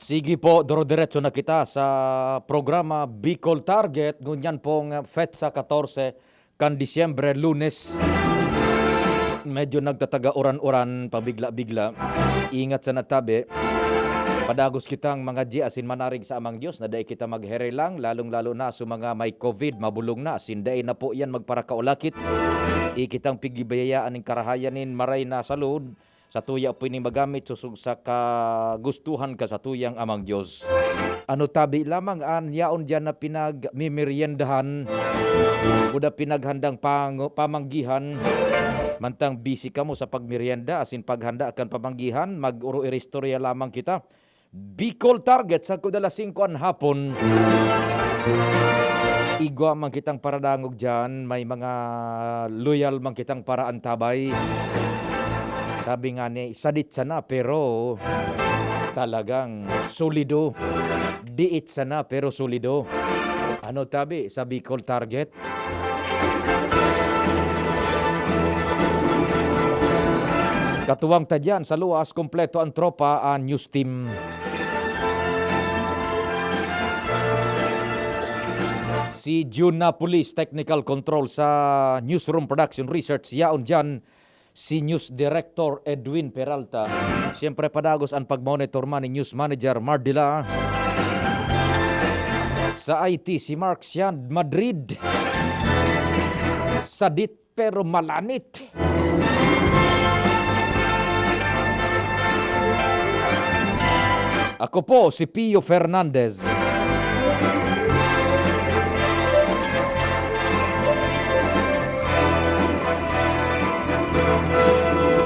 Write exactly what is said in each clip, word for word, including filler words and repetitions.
Sige po, doro-diretso na kita sa programa Bicol Target. Ngunyan pong petsa katorse kan Disyembre, Lunes. Medyo nagtataga uran-uran, pabigla-bigla. Ingat sa natabi. Padagos kitang mga G asin manarig sa Amang Diyos na dai kita magherelang, lalong-lalo na sa mga may covid, mabulong na, asin dai na po yan magparakaulakit. Ikitang pigibayayaan nin karahayan nin maray na salud, sa tuya po ini magamit, susog sa kagustuhan ka sa tuyang Amang Diyos. Ano tabi lamang an yaon diyan na pinagmimeriendahan o na pinaghandang pang-, pamanggihan? Mantang busy kamo sa pagmerienda asin paghanda kan pamanggihan, mag-oro-iristorya lamang kita. Bicol Target, sagkod alas singko an hapon. Igwa man kitang paradangog diyan, may mga loyal man kitang paraantabay. Sabi nga ni, sadit sana pero talagang solido. Diit sana pero solido. Ano tabi sa Bicol Target? Katuwang ta diyan sa luwas, kompleto an tropa, an news team. Si Jun Napolis, technical control sa Newsroom Production Research, yaon diyan si News Director Edwin Peralta. Siyempre, padagos an pag-monitor man ni News Manager Mardila. Sa I T, si Mark Sian Madrid. Sadit pero malanit. Ako po si Pio Fernandez.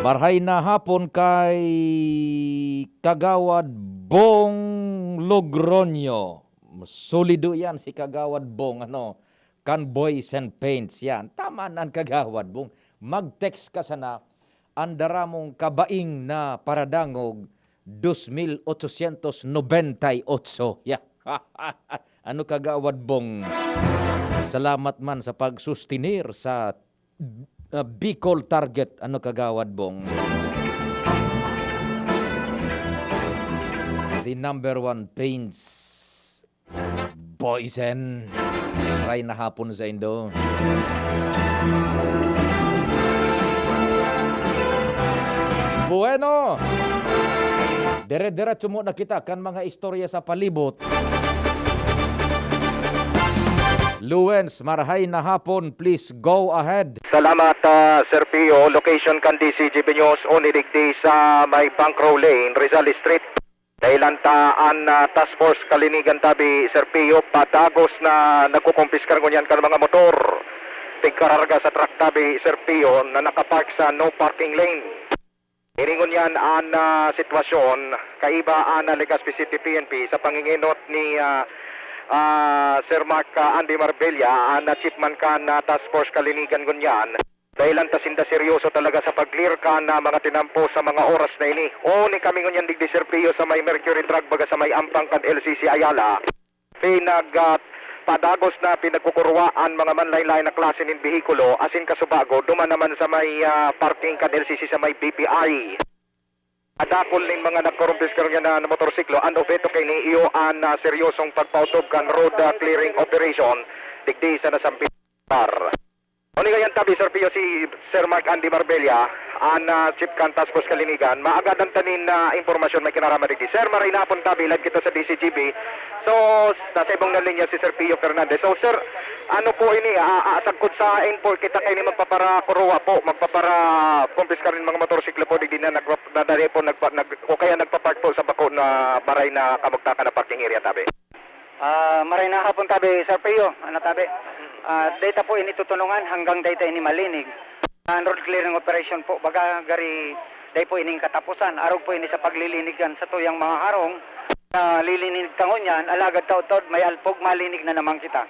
Marhay na hapon kay Kagawad Bong Logronyo. Solido yan si Kagawad Bong, ano, kan Boys and Paints yan. Tama na an Kagawad Bong. Mag-text ka sana, an dara mong kabaing na paradangog, dos mil ochocientos nobenta y ocho. Yeah. Ano, Kagawad Bong? Salamat man sa pagsustenir sa, ah, Bicol Target. Ano, Kagawad Bong? The number one paints. Boysen. Maray na hapon saindo. Bueno, dire-diretso muna kita kan mga istorya sa palibot. Luwens, marhay na hapon, please go ahead. Salamat, ah, Sir Pio. Location kan D C G B News, uni digdi sa may Bancro Lane, Rizal Street. Dailan ta an, ah, Task Force Kalinigan tabi, Sir Pio, padagos na nagkukumpiskar ngunyan kan mga motor. Pigkararga sa truck tabi, Sir Pio, na nakapark sa no parking lane. Ini ngunyan an, ah, sitwasyon, kaiba an, ah, Legazpi City P N P sa pangingenot ni, ah, ah, Sir Mark, ah, Andy Marbella, an, ah, chief man kan, ah, Task Force Kalinigan ngunyan. Dailan ta sinda seryoso talaga sa pag-clear kan, ah, mga tinampo sa mga oras na ini. Uni kami ngunyan digdi, Sir Pio, sa may Mercury Truck, baga sa may ampang kan L C C Ayala. Pinag, ah, padagos na pinagkukurwa an mga manlain-lain na klase nin behikulo, asin kasubago, duman naman sa may, ah, parking kan L C C sa may B P I. Dakul nin mga nagkorumpiskar na, na motorsiklo, an obheto kaini iyo an, ah, seryosong pagpaotob kan road, ah, clearing operation digdi sa nasambit lugar. Uni kayan tabi, Sir Pio, si Sir Mark Andy Marbella, an, ah, Chief kan Task Force Kalinigan. Maagadan ta nin, ah, impormasyon may kinaraman digdi. Sir, maray na hapon tabi, live kita sa D C G B. So, nasa ibong na linya si Sir Pio Fernandez. So, sir, ano po ini, ah, ah, sagkod sa info, kita kaini magpaparakuruwa po, magpaparekumpiskar nin mga motorsiklo po, digdi na nagpa-, na dali po nagpa-, nag-, o kaya nagpapark po sa bako na maray na kamugtakan na parking area, tabi? Ah, maray na hapon tabi, Sir Pio. Ano tabi? Ah, data po ini tutunungan hanggang data ini malinig. Ang road clearing operation po, baga gari, dai po ining katapusan. Arog po ini sa paglilinig kan satuyang mga harong. Nalilinig ta ngunyan, alagad taud-taud may alpog, malinig na naman kita.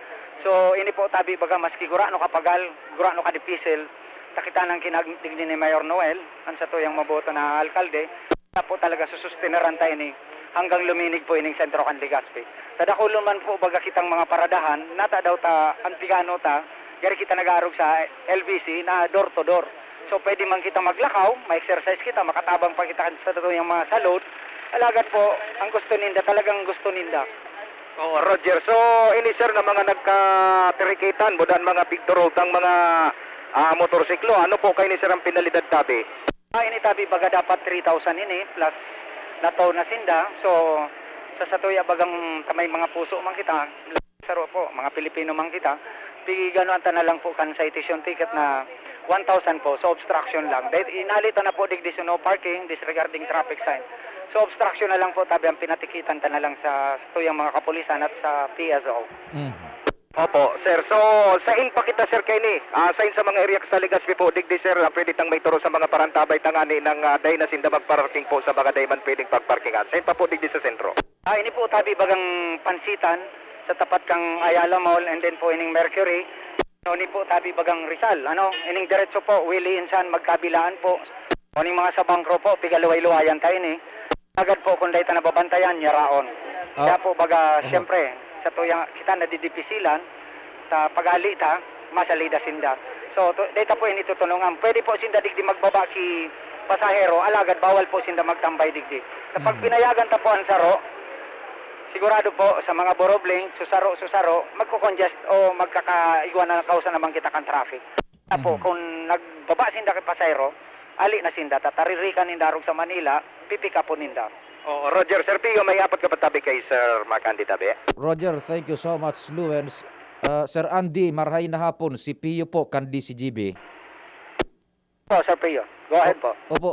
So, ini po tabi, baga maski gurano kapagal, gurano kadipisil, ta kita nang kinagdigdi ni Mayor Noel, ang satuyang maboto na alkalde. Kaya po talaga susustenaran ta ini hanggang luminig po ining sentro kan Legazpi. Sa dakulon man po baga kitang mga paradahan, nata daw ta, an pigano ta, gari kita nag-aarog sa L B C na door to door. So, pwede man kita maglakaw, ma-exercise kita, makatabang pa kita sa datong mga salud, Alagad po, ang gusto ninda, talagang gusto ninda. Oo, Roger. So, ini, sir, na mga nagkatirikitan, budan mga pigturultang mga, ah, motorsiklo, ano po kaini, sir, ang penalidad tabi? Ah, ini tabi baga dapat three thousand ini, plus nataw na sinda. So, sa satuya bagang ta may mga puso man kita, saro po, mga Pilipino man kita, piganoan ta na lang po kan citation ticket na one thousand po, so obstruction lang. Dahil inali ta na po digdi sa no parking, disregarding traffic sign. So obstruction na lang po, tabi ang pinatikitan ta na lang sa, sa tuyang mga kapulisan at sa P S O. Mhm. Opo, sir. So, sain pa kita, sir, kaini? Ah, sain sa mga area sa Legazpi po, digdi, sir, ah, pwede tang may turo sa mga parantabay tangani nang, ah, dai na sinda magparking po sa mga dai man pwedeng pagparkingan? Sain pa po digdi sa sentro? Ah, ini po tabi bagang Pansitan, sa tapat kang Ayala Mall, and then po ining Mercury. Ini po tabi bagang Rizal, ano, ining diretso po, Willie Insan, magkabilaan po. Ining mga sa Bangkro po, pigaluway-luwayan tayo ni. Agad po, kung dahil ta nababantayan, yaraon. Ah, Kaya po, baga, oho. Siyempre, sa tuya, kita nadidipisilan, sa paghali ta, masalida sinda. So, to, dahil ta po ini tutunungan. Pwede po sinda digdi magbaba ki pasahero, alagad bawal po sinda magtambay digdi. Sa pag Mm. pinayagan ta po ang saro, sigurado po, sa mga borobling, susaro, susaro, magko-congest o magkakaigwa na kausa naman kita kan traffic. Kaya po, Mhm. kung nagbaba sinda ki pasahero, ali na sinda, tataririkan ninda arog sa Manila, pipick up po ninda. Oo, Roger, Sir Pio, may apat ka patabi kay Sir Mark Andy tabi. Roger, thank you so much, Lewens. Ah, Sir Andy, marhay na hapon, si Pio po, kan D C G B. Po, Sir Pio. Go ahead O-, po. Opo.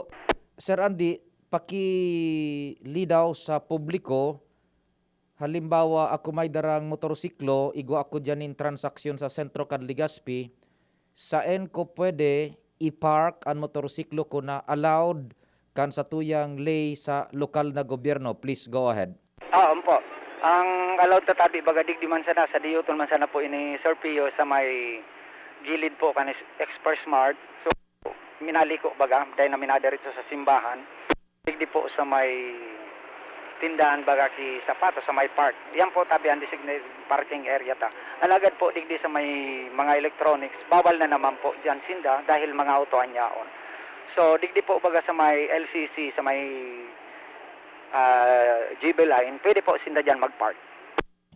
Sir Andy, pakilidaw sa publiko, halimbawa, ako may darang motorsiklo, igwa ako diyan nin transaksyon sa sentro kan Legazpi, saen ko pwede i-park an motorsiklo ko na allowed kan satuyang lay sa lokal na gobyerno? Please go ahead. Ah, opo. Ang allowed ta tabi baga digdi man sana, sa diyuton man sana po ini, Sir Pio, sa may gilid po kan Ex-, Express Mart. So, minaliko baga, dahil na minadiretso sa simbahan. Digdi po sa may tindahan baga ki sapatos, sa may park. Yan po tabi ang designated parking area ta. Alagad po digdi sa may mga electronics, bawal na naman po diyan sinda dahil mga auto an yaon. So, digdi po baga sa may L C C, sa may, ah, G B line, pwede po sinda diyan mag-park.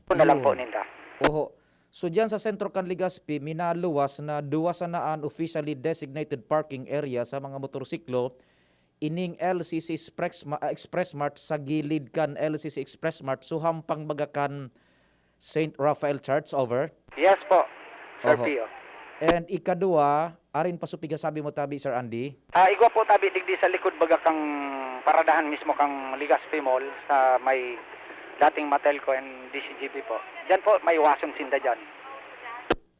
Ito na lang po Yun. ninda. Oho. So, diyan sa sentro kan Legazpi, minaluwas na duwa sana an officially designated parking area sa mga motorsiklo, ining L C C Express Ma-, ah, Express Mart sa gilid kan L C C Express Mart, so hampang baga kan Saint Raphael Church, over? Yes po, Sir Oho. Pio. And ikaduwa, arin pa so pigasabi mo tabi, Sir Andy? Ah, igwa po tabi digdi sa likod baga kang paradahan mismo kang Legazpi Mall sa may dating Matelco and D C G B po. Diyan po, maiwasan sinda diyan.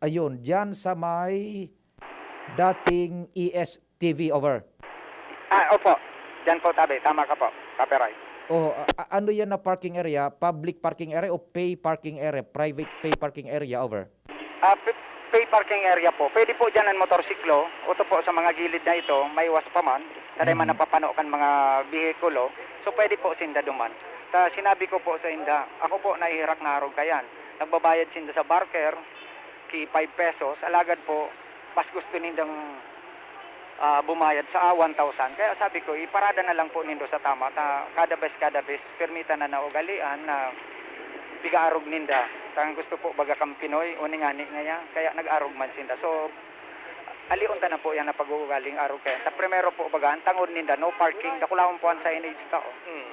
Ayun, diyan sa may dating E S T V, over. Ah, opo. Diyan po tabi. Tama ka po. Copyright. Oh, a-, a-, ano yan na parking area? Public parking area o pay parking area? Private pay parking area, over? Ah, p-, pay parking area po. Pwede po diyan ang motorsiklo. Uto po sa mga gilid na ito, maiwas pa man. Dahil man Mhm. napapano kan mga bihikulo. So, pwede po sinda duman. Sa sinabi ko po sa inda, ako po nahihirak na arog kayan. Nagbabayad sinda sa barker, ki five pesos. Alagad po, mas gusto nindang, ah, bumayad sa, ah, one thousand. Kaya sabi ko, iparada na lang po nindo sa tama. Ta, kada bes, kada bes, permita na naugalian na pigaarog ninda. Kaya gusto po baga kang Pinoy, o ningani ngaya, kaya nag-arog man sinda. So, alion ta na po yan na pag-uugaling arog kaya. Ta primero po baga, ang tangod ninda, no parking, dakulaon po ang signage ta, oh. Hmm.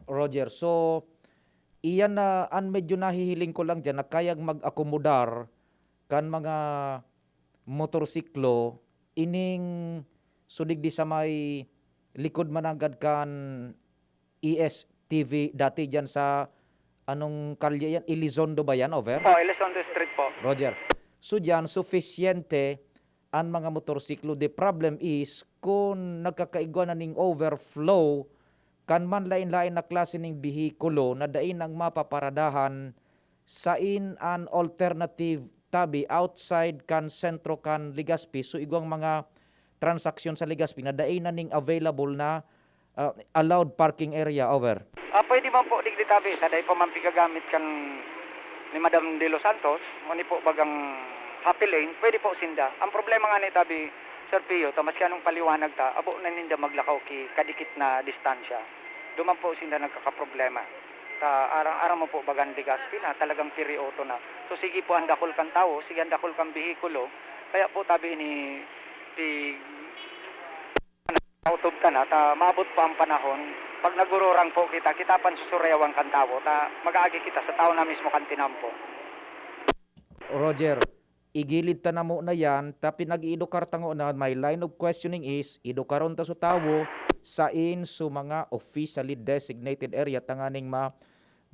Roger, so, iyan na, an medyo nahihiling ko lang diyan na kayang mag-akomodar kan mga motorsiklo, ining sudig di sa may likod mananggad kan E S T V dati diyan sa, anong kalye yan? Elizondo ba yan, over? Po, Elizondo Street po. Roger. So diyan, sufisyente an mga motorsiklo. The problem is, kun nagkakaigwa na ning overflow, kan manlaen-laen na klase ning behikulo na dai nang mapaparadahan, sain an alternative tabi outside kan sentro kan Legazpi? So, igwang mga transaksyon sa Legazpi na dai na ning available na, ah, allowed parking area, over. Ah, pwede man po, digdi tabi, ta dai pa man pigagamit kan ni Madam De Los Santos, mo ni po bagang Happy Lane, pwede po sinda. Ang problema nga ni tabi, Sir Pio, ta maski anong paliwanag ta, abo na ninda maglakaw ki kadikit na distansya. Duman po sinda nagkakaproblema. Ta aram, aram mo po baga an Legazpi na talagang peryoto na. So, sige po an dakul kan tawo, sige an dakul kan behikulo. Kaya po tabi ini tig-, autob ta na, ta maabot po ang panahon, pag nagururang po kita, kita pan susurewan kan tawo, ta mag-aagi kita sa tawo na mismo kan tinampo. Roger, igilid ta na muna yan, ta pinag-iedukar ta ngona, my line of questioning is, edukaron ta su tawo, sain su mga officially designated area, tanganing ma,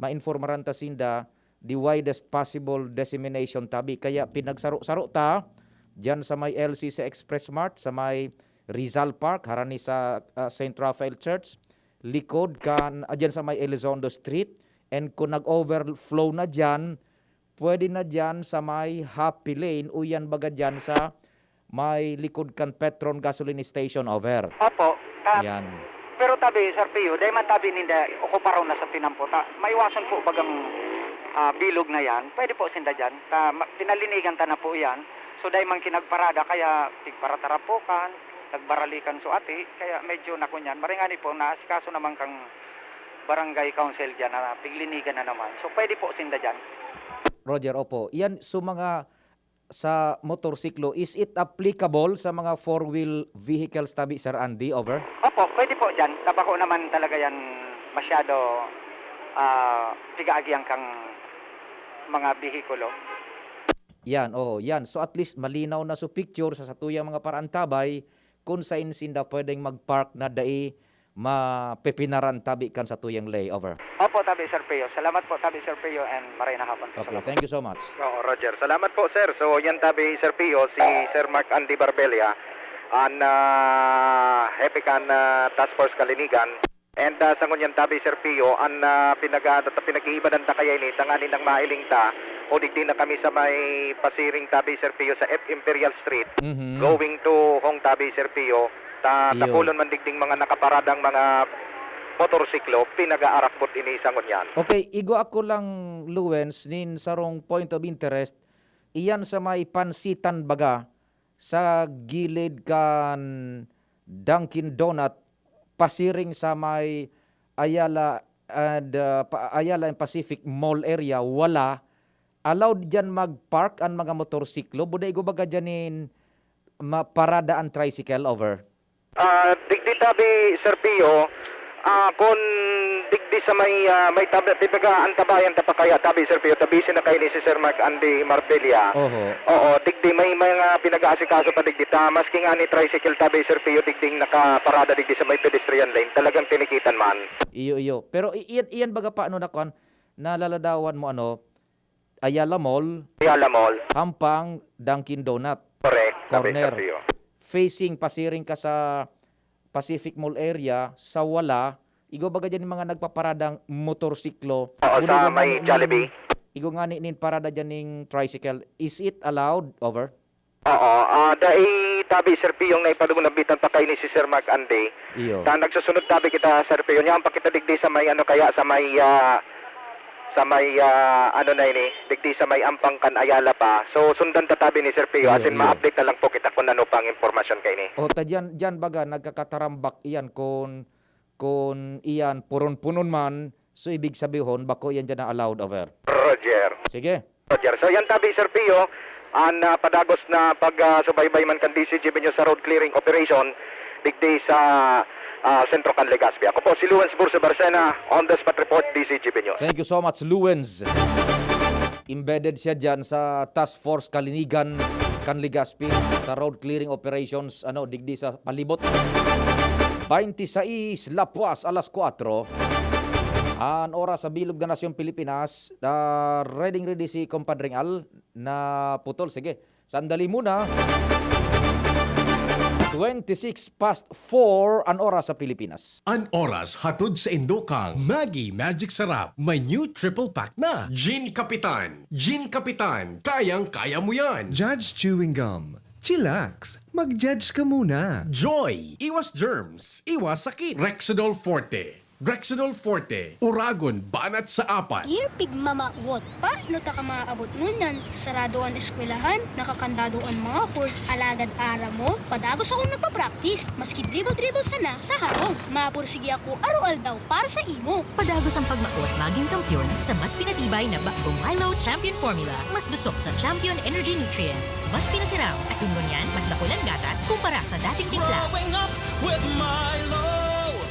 mainformaran ta sinda, the widest possible dissemination tabi. Kaya pinagsaro-saro ta, dyan sa may L C C Express Mart, sa may Rizal Park, harani sa ah, Saint Raphael Church, likod kan, ah, dyan sa may Elizondo Street, and kung nag-overflow na dyan, pwede na dyan sa may Happy Lane o yan baga dyan sa may likod kan Petron Gasoline Station over. Opo. Ta- Yan. Pero tabi, Sir Pio, dahil man tabi ninda, okuparon na sa tinampo. Ta, maiwasan po bagang ah, bilog na yan. Pwede po sinda dyan. Ta, ma- pinalinigan ta na po yan. So dahil man kinagparada, kaya tigparatarapukan, nagbaralikan so ati, kaya medyo nakunyan. Maringani po, naasikaso naman kang barangay council dyan na piglinigan na naman. So pwede po sinda dyan. Roger, opo. Yan, so mga sa motorsiklo, is it applicable sa mga four-wheel vehicles tabi, Sir Andy? Over? Opo, pwede po dyan. Tabako naman talaga yan masyado ah, pigaagian kang mga bihikulo. Yan, oo, yan. So at least malinaw na so picture sa satuyang mga paraantabay kung sain sinda pwedeng mag-park na dai mapepinaran tabi kan satuyang layover. Opo, tabi Sir Pio. Salamat po, tabi Sir Pio, and maray na hapon po. Okay, Salamat. Thank you so much. Oo, Roger. Salamat po, sir. So, yan tabi, Sir Pio, si Sir Mark Andy Barbella, an ah, hepe kan ah, Task Force Kalinigan. And ah, sa ngunyan tabi, Sir Pio, an ah, pinag-, pinag-iibanan ta kaya ini, tanganing nang mailing ta, o digdi na kami sa may pasiring tabi, Sir Pio, sa F Imperial Street, Mhm. going to Hong tabi, Sir Pio, ta Iyo. dakulon man digding mga nakaparadang mga motorsiklo, pinag-aarakbot ini sa ngunyan. Okay, igwa ako lang, Luwens, nin sarong point of interest. Iyan sa may pansitan baga, sa gilid kan Dunkin Donut, pasiring sa may Ayala and, ah, pa- Ayala and Pacific Mall area, wala. Allowed dyan mag-park an mga motorsiklo? Buda igo baga dyan nin ma- parada an tricycle over? Ah, digdi tabi, Sir Pio, ah, kun digdi sa may, ah, may tabi, pinag-aantabayan ta pa kaya tabi, Sir Pio, tabi sina kaini si Sir Mark Andy Marbella. Oho. Oo, digdi may mga pinag-aasikaso pa digdi ta, maski nga ni tricycle tabi, Sir Pio, digding nakaparada digdi sa may pedestrian lane, talagang tinikitan man. Iyo, iyo. Pero i- iyan, iyan baga paano na kwan, nalaladawan mo ano, Ayala Mall, Ayala Mall, hampang Dunkin Donut, correct, tabi, Sir corner, Pio. Facing, pasiring ka sa Pacific Mall area, sa wala, igo baga dyan yung mga nagpaparadang motorsiklo. Oo, Kundi sa igo may ngani nin- Jollibee. Igo nga ni nin parada dyan ning tricycle. Is it allowed? Over? Oo, ah, dai tabi, Sir Pio, yung naipadugong nabitan pa kaini si Sir Mark Andy. Iyo. Ta nagsusunod tabi kita, Sir Pio. Nyaman pa kita digdi sa may ano kaya, sa may, ah, sa may, ah, ano na ini, digdi sa may ampang kan Ayala pa. So, sundan ta tabi ni Sir Pio. Iyo, As in, iyo. ma-update na lang po kita kung ano pang impormasyon kaini. O, ta dyan, dyan baga, nagkakatarambak iyan kun, kun iyan puron-punon man, so ibig sabihon, bako iyan dyan na allowed over. Roger. Sige. Roger. So yan tabi, Sir Pio, ang ah, padagos na pag-subaybay man kan D C G B News sa road clearing operation digdi sa ah, sentro kan Legazpi. Ako po si Luwens Burse Barcena, on the spot report, D C G B News. Thank you so much, Luwens. Embedded siya dyan sa Task Force Kalinigan kan Legazpi sa road clearing operations, ano, digdi sa palibot. Twenty-six lapuas alas kuwatro. An oras sa bilog na nasyong Pilipinas, ah, ready, ready si Compadring Al na putol. Sige, sandali muna. Twenty-six past four an oras sa Pilipinas. An oras hatod saindo kang Maggi Magic Sarap. May new triple pack na. Gin Kapitan. Gin Kapitan. Kayang-kaya mo yan. Judge Chewing Gum. Chillax. Mag-judge ka muna. Joy. Iwas germs. Iwas sakit. Rexidol Forte. Rexidol Forte, Uragon, banat sa apat. Dear Pigmamawot, paano ta ka maabot ngunyan? Sarado an eskwelahan, nakakandado an mga court, alagad aram mo, padagos akong nagpa-practice, maski dribble-dribble sana sa harong. Mapursige ako aroaldaw para sa imo. Padagos ang pagmaot magin kampiyon sa mas pinatibay na Bagong Milo Champion Formula. Mas dusok sa Champion Energy Nutrients. Mas pinasiram. Asin ngunyan, mas dakul an gatas kumpara sa dating timpla. Growing up with Milo.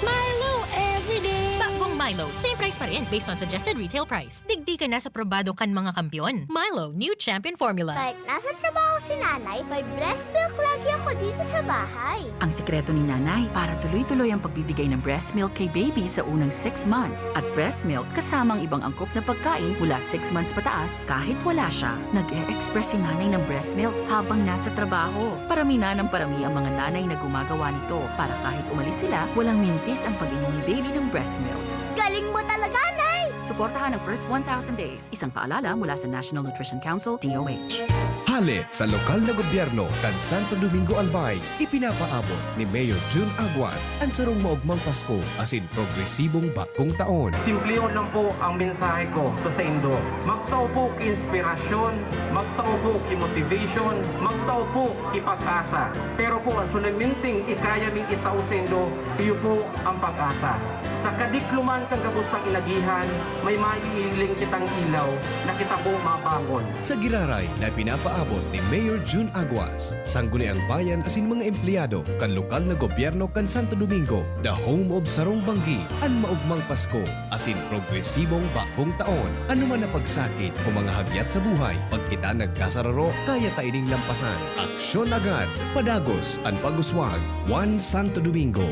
Milo everyday! Bagong Milo, same price pa rin based on suggested retail price. Digdi ka na sa probado kan mga kampiyon. Milo, new champion formula. Kahit nasa trabaho si nanay, may breast milk lagi ako dito sa bahay. Ang sikreto ni nanay para tuloy-tuloy ang pagbibigay ng breast milk kay baby sa unang six months at breast milk kasama ang ibang angkop na pagkain mula six months pataas kahit wala siya. Nag-e-express si nanay ng breast milk habang nasa trabaho. Parami na ng parami ang mga nanay na gumagawa nito para kahit umalis sila, walang mintis ang pag-inom ni baby ng breast milk. Galing mo talaga, Nay! Suportahan ang first one thousand days. Isang paalala mula sa National Nutrition Council, D O H. Hale sa lokal na gobyerno kan Santo Domingo, Albay, ipinapaabot ni Mayor Jun Aguas an sarong maogmang Pasko asin progresibong bagong taon. Simplihon lang po ang mensahe ko sa saindo. Magtao po ki inspirasyon, magtao po ki motivation, magtao po ki pag-asa. Pero po, ang solemneng ikaya ming itao saindo, iyo po ang pag-asa. Sa kadikloman kan gabos tang inagihan, may maiiling kitang ilaw na kita po mabangon. Sa giraray na pinapaabot ni Mayor Jun Aguas, Sangguniang Bayan asin mga empleyado kan lokal na gobyerno kan Santo Domingo, the home of sarong banggi, an maogmang Pasko asin progresibong bagong taon. Anoman na pagsakit o mga hagyat sa buhay, pag kita nagkasararo, kaya ta ining lampasan. Aksyon agad, padagos an pag-uswag. One Santo Domingo.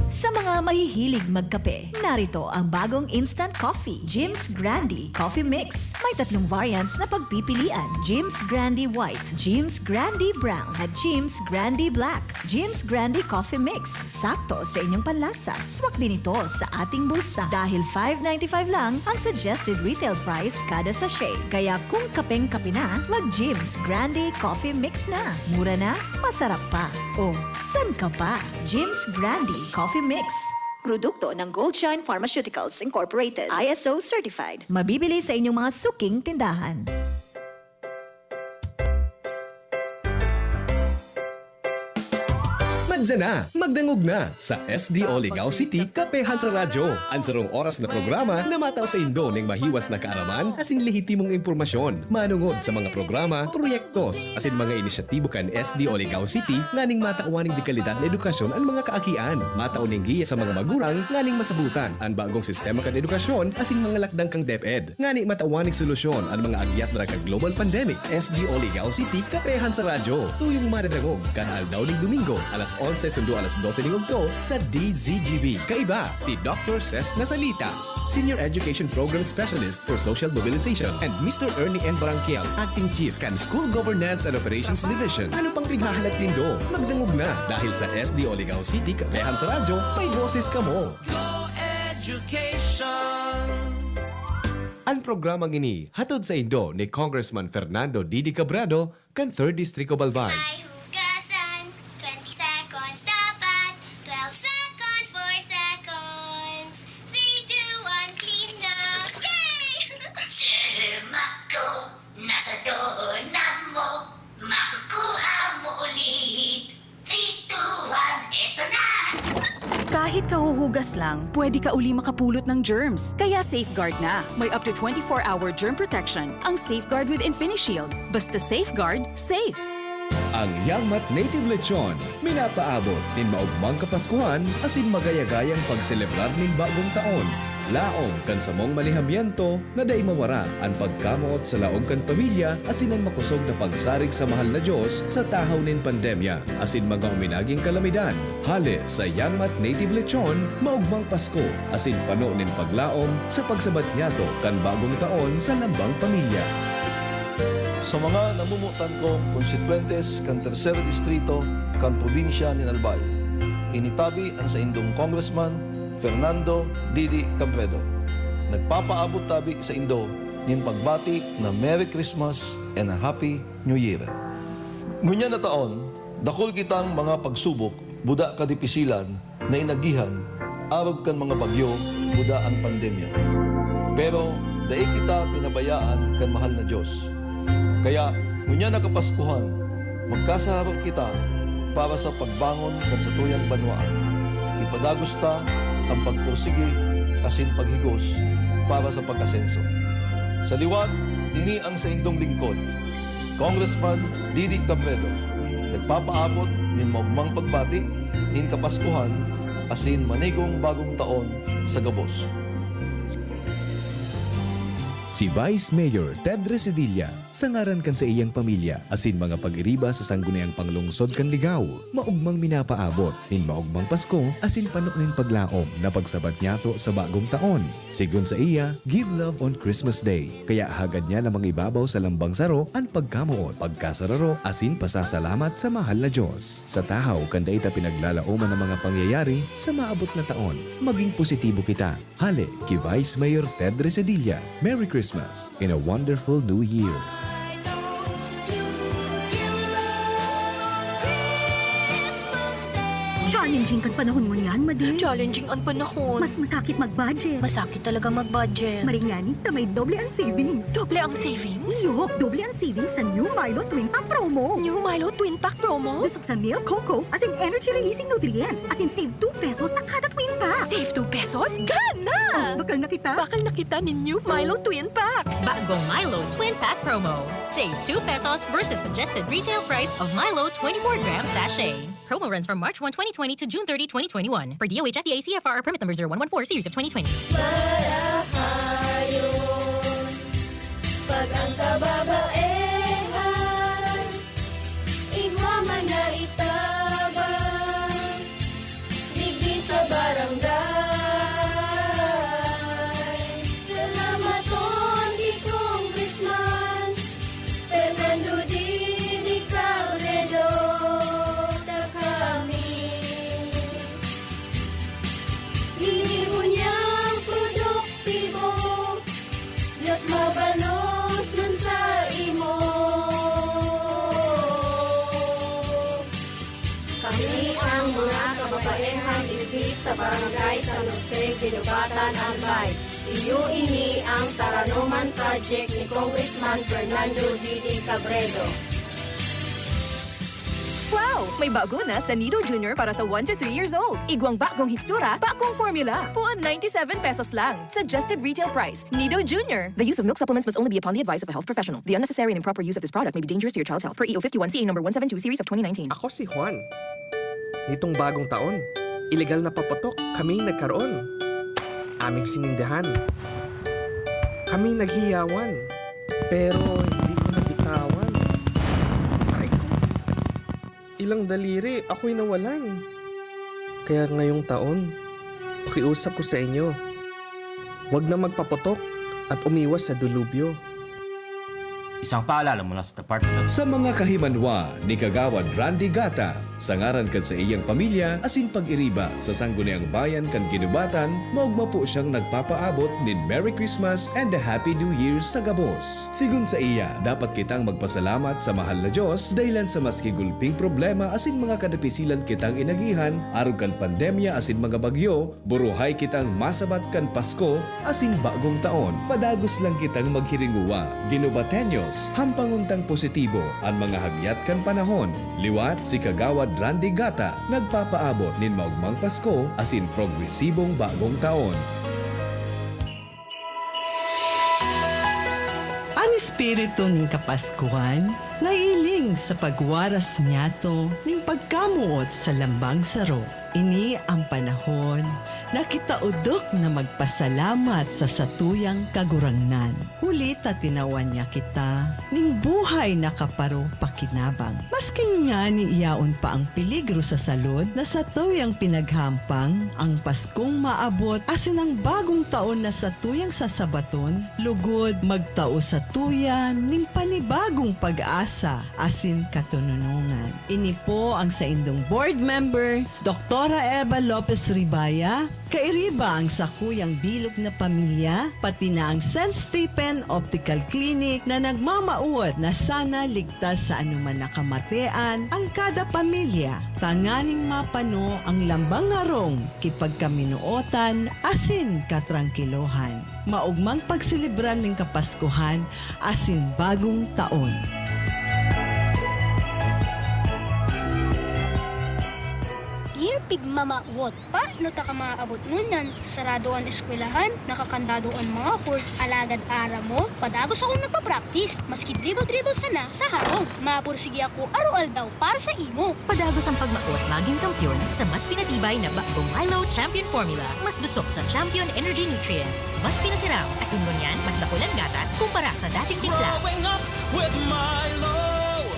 Sa mga mahihilig magkape, narito ang bagong instant coffee, Jim's Grande Coffee Mix. May tatlong variants na pagpipilian, Jim's Grande White, Jim's Grande Brown, at Jim's Grande Black. Jim's Grande Coffee Mix, sakto sa inyong panlasa. Swak din ito sa ating bulsa. Dahil five ninety-five lang ang suggested retail price kada sachet. Kaya kung kapeng-kape na, mag Jim's Grande Coffee Mix na. Mura na, masarap pa. O, san ka pa? Jim's Grande Coffee Mix. Produkto ng Goldshine Pharmaceuticals Incorporated, I S O certified. Mabibili sa inyong mga suking tindahan. Madya na, magdangog na sa S D O Ligao City, Kapehan sa Radyo. An sarong oras na programa na matao sa indo ning mahiwas na kaaraman asin lehitimong impormasyon manungod sa mga programa, proyektos, asin mga inisyatibo kan S D O Ligao City nganing matawan ning dekalidad na edukasyon an mga kaakian. Matao ning giya sa mga magurang nganing masabutan an bagong sistema kan edukasyon asin mga lakdang kan DepEd. Ngani matawan ning solusyon an mga agyat dara kan global pandemic. S D O Ligao City, Kapehan sa Radyo. Tuyong madadangog kan aldaw ning Domingo, alas onse sundo alas dose ning udto sa D Z G B. Kaiba, si Doktor Ses Nasalita, Senior Education Program Specialist for Social Mobilization, and Mister Ernie N. Barangkial, Acting Chief kan School Governance and Operations Division. Ano pang pighahalat nindo? Magdangog na, dahil sa S D O Ligao City, Kapehan sa Radyo, may boses kamo. Go Education. An programang ini hatod saindo ni Congressman Fernando Didi Cabredo kan Third District of Albay. May hugasan, twenty seconds dapat, twelve seconds, four seconds, three, two, one, clean na! Yay! Germ ako, nasa doorknob mo, makukuha mo ulit. Three, two, one, eto na! Kahit kahuhugas lang, pwede ka uli makapulot ng germs. Kaya Safeguard na. May up to twenty-four hour germ protection ang Safeguard with InfiniShield. Basta Safeguard, safe! Ang Yangmat Native Lechon, minapaabot nin maogmang Kapaskuhan asin magayagayang pagselebrar nin bagong taon. Laom kan samong manihamiento na dai mawara an pagkamoot sa laog kan pamilya asin an makosog na pagsarig sa mahal na Dios sa tahaw nin pandemya asin mga uminaging kalamidad. Hale sa Yangmat Native Lechon, maogmang Pasko asin pano nin paglaom sa pagsabat niyato kan bagong taon sa lambang pamilya. Sa mga namomotan kong konstituyentes kan Tercer Distrito kan probinsya nin Albay, ini tabi an saindong Congressman Fernando Didi Cabredo. Nagpapaabot tabi saindo nin pagbati na Merry Christmas and a Happy New Year. Ngunyan na taon, dakul kitang mga pagsubok, buda kadipisilan, na inagihan arog kan mga bagyo buda an pandemya. Pero dai kita pinabayaan kan mahal na Dios. Kaya, ngunyan na Kapaskuhan, magkasararo kita para sa pagbangon kan satuyang banwaan. Ipadagos ta an pagpursigi asin paghigos para sa pag-asenso. Sa liwat, ini ang saindong lingkod, Congressman Didi Cabredo, nagpapaabot nin maogmang pagbati nin Kapaskuhan asin manigong bagong taon sa gabos. Si Vice Mayor Ted Resedilla, sa ngaran kan saiyang pamilya asin mga pag-iriba sa Sangguniang Panglungsod kan Ligao, maogmang minapaabot nin maogmang Pasko asin pano nin paglaom na pagsabat niyato sa bagong taon. Sigon saiya, give love on Christmas Day. Kaya hagad niya na mangibabaw sa lambang saro an pagkamoot, pagkasararo, asin pasasalamat sa mahal na Dios. Sa tahaw kan dai ta pinaglalaoman an mga pangyayari sa maabot na taon, magin positibo kita. Hale ki Vice Mayor Ted Resedilla, Merry Christmas and a wonderful New Year! Challenging kan panahon ngunyan, Madi. Challenging an panahon. Mas masakit mag-budget. Masakit talaga mag-budget. Maringani, ta may doble ang savings. Doble ang savings? Iyo, doble ang savings sa New Milo Twin Pack Promo. New Milo Twin Pack Promo? Dusog sa milk, cocoa, as in energy-releasing nutrients. As in save two pesos sa kada Twin Pack. Save two pesos? Gana! Oh, bakal na kita. Bakal na kita nin New Milo Twin Pack. Bagong Milo Twin Pack Promo. Save two pesos versus suggested retail price of Milo twenty-four gram sachet. Promo runs from March one, twenty twenty to June thirty, twenty twenty-one. Per D O H F D A C F R permit number zero one one four series of twenty twenty. Marahayon, pag ang kababaehan, igwa man na itabang, digdi sa barangay. Salamaton ki Congressman Fernando Didi Cabredo, ta kami ginibo niyang produktibo, Dios mabalos man sa imo. Kami ang mga kababaehan digdi sa Barangay San Jose, Guinobatan, Albay. Iyo ini ang Taranoman Project ni Congressman Fernando Didi Cabredo. Wow! May bago na sa Nido Junior para sa one to three years old. Igwang bagong hitsura, bagong formula. Puon ninety-seven pesos lang. Suggested retail price. Nido Junior. The use of milk supplements must only be upon the advice of a health professional. The unnecessary and improper use of this product may be dangerous to your child's health. Per E O fifty-one C A number one seven two series of twenty nineteen. Ako si Juan. Nitong bagong taon, ilegal na paputok kami nagkaroon. Aming sinindihan. Kami naghiyawan. Pero hindi ko nabitawan. Aray ko. Ilang daliri ako'y nawalan. Kaya ngayong taon, pakiusap ko sa inyo, wag na magpaputok at umiwas sa delubyo. Isang paalala mula sa Department of Sa mga kahimanwa ni Kagawad Randy Gata, sa ngaran kan saiyang pamilya asin pag-iriba sa Sangguniang Bayan kan Guinobatan, maogma po siyang nagpapaabot nin Merry Christmas and a Happy New Year sa gabos. Sigon saiya, dapat kitang magpasalamat sa mahal na Dios dahelan sa maski gulping problema asin mga kadipisilan kitang inagihan arog kan pandemya asin mga bagyo, buruhay kitang masabat kan Pasko asin Bagong Taon. Padagos lang kitang maghiringowa, Guinobateños, hampangon tang positibo an mga hagyat kan panahon. Liwat si Kagawad Randy Gata, nagpapaabot nin maogmang Pasko asin progresibong Bagong Taon. An espiritu nin Kapaskuhan nahihiling sa pagwaras niyato nin pagkamoot sa lambang saro. Ini an panahon na kita odok na magpasalamat sa satuyang Kagurangnan, huli ta tinawan niya kita nin buhay na kaparo pakinabang. Maski ngani yaon pa an peligro sa salud na satuyang pinaghahampang, an Paskong maabot asin an Bagong Taon na satuyang sasabaton, lugod magtao satuya nin panibagong pag-asa asin katononongan. Ini po an saindong board member, Doktor Eva Lopez Ribaya, kairiba ang sakuyang bilog na pamilya, pati na ang Saint Stephen Optical Clinic na nagmamawot na sana ligtas sa anuman na kamatean ang kada pamilya, tanganing mapano ang lambang harong, kipagkaminootan, asin katrangkilohan. Maogmang pagselebrar nin Kapaskuhan asin Bagong Taon. Dear Pigmamawot, paano ta ka maaabot ngunyan? Sarado an eskwelahan, nakakandado an mga court, alagad aram mo, padagos akong nagpa-practice, maski dribble-dribble sana sa harong. Mapursige ako aroaldaw para sa imo. Padagos ang pagmaot magin kampiyon sa mas pinatibay na Bagong Milo Champion Formula. Mas dusok sa Champion Energy Nutrients. Mas pinasiram. Asin ngunyan, mas dakul an gatas kumpara sa dating timpla. Growing up with Milo.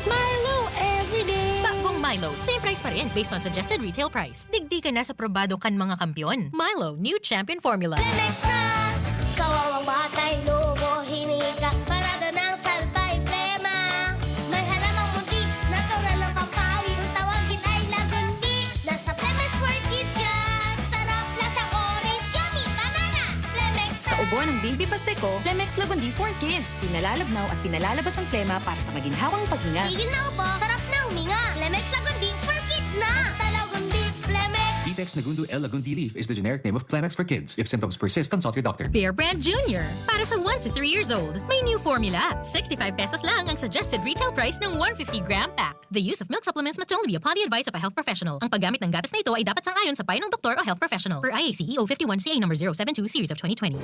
Milo every day. Bagong Milo. Same price pa rin based on suggested retail price. Digdi ka na sa probado kan mga kampiyon. Milo, new champion formula. Lemex na! Kawawang batay, lubo, hinika, parada ng salbay, plema. May halamang munti, natural ng pampawi. Kung tawagin ay lagundi, nasa Lemex for Kids yan. Sarap, lasa orange, yummy, banana. Lemex na! Sa ubo ng Baby Pasteco, Lemex Lagundi for Kids. Pinalalabnaw at pinalalabas ang plema para sa maginhawang paghinga. Tigil na ubo, sarap na huminga. Lemex Lagundi for Kids na! Basta Lagundi, Lemex! Detex Nagundu L Lagundi leaf is the generic name of Plemex for kids. If symptoms persist, consult your doctor. Bear Brand Junior. Para sa one to three years old, may new formula. Sixty-five pesos lang ang suggested retail price ng one fifty gram pack. The use of milk supplements must only be upon the advice of a health professional. Ang paggamit ng gatas na ito ay dapat sang-ayon sa payo ng doktor o health professional. Per I A C E O fifty-one C A number zero seven two series of twenty twenty.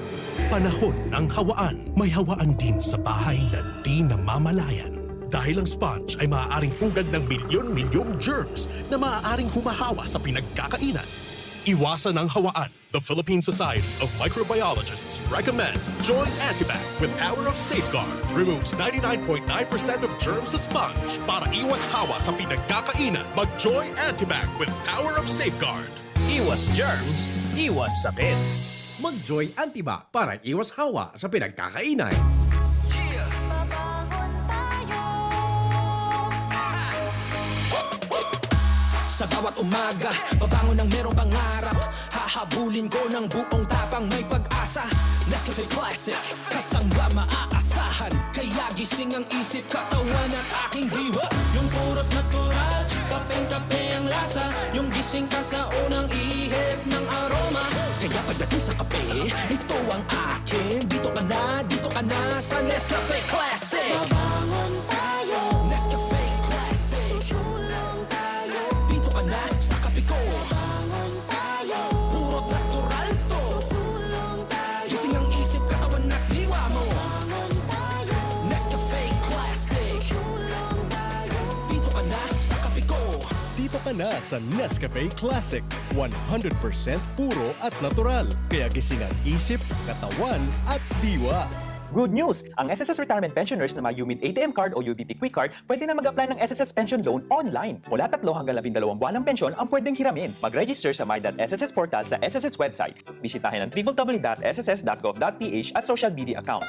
Panahon ng hawaan. May hawaan din sa bahay na di namamalayan. Dahil ang sponge ay maaaring pugad ng milyon-milyong germs na maaaring humahawa sa pinagkakainan. Iwasan ang hawaan. The Philippine Society of Microbiologists recommends Joy Antibac with Power of Safeguard. Removes ninety-nine point nine percent of germs sa sponge. Para iwas hawa sa pinagkakainan, mag-Joy Antibac with Power of Safeguard. Iwas germs, iwas sakit. Mag-Joy Antibac para iwas hawa sa pinagkakainan. Sa bawat umaga, babangon ng merong pangarap. Hahabulin ko ng buong tapang, may pag-asa. Nescafe Classic, kasangga maaasahan. Kaya gising ang isip, katawan at aking diwa. Yung purot natural, kapeng-kape ang lasa. Yung gising ka sa unang ihip ng aroma. Kaya pagdating sa kape, ito ang akin. Dito ka na, dito ka na sa Nescafe Classic. Babangon tayo. Nescafe Classic. Susulong tayo. Dito ka na sa kape ko. Babangon tayo. Puro natural to. Susulong tayo. Gising ang isip, katawan at diwa mo. Babangon tayo. Nescafe Classic. Susulong tayo. Dito ka na sa kape ko. Dito ka na sa Nescafe Classic. One hundred percent puro at natural. Kaya gising ang isip, katawan at diwa. Good news! Ang S S S Retirement Pensioners na may UMID A T M card o U B P Quick Card pwede na mag-apply ng S S S Pension Loan online. Mula tatlo hanggang labindalawang buwan ng pensyon ang pwedeng hiramin. Mag-register sa my dot S S S portal sa S S S website. Bisitahin ang w w w dot s s s dot gov dot p h at social media account.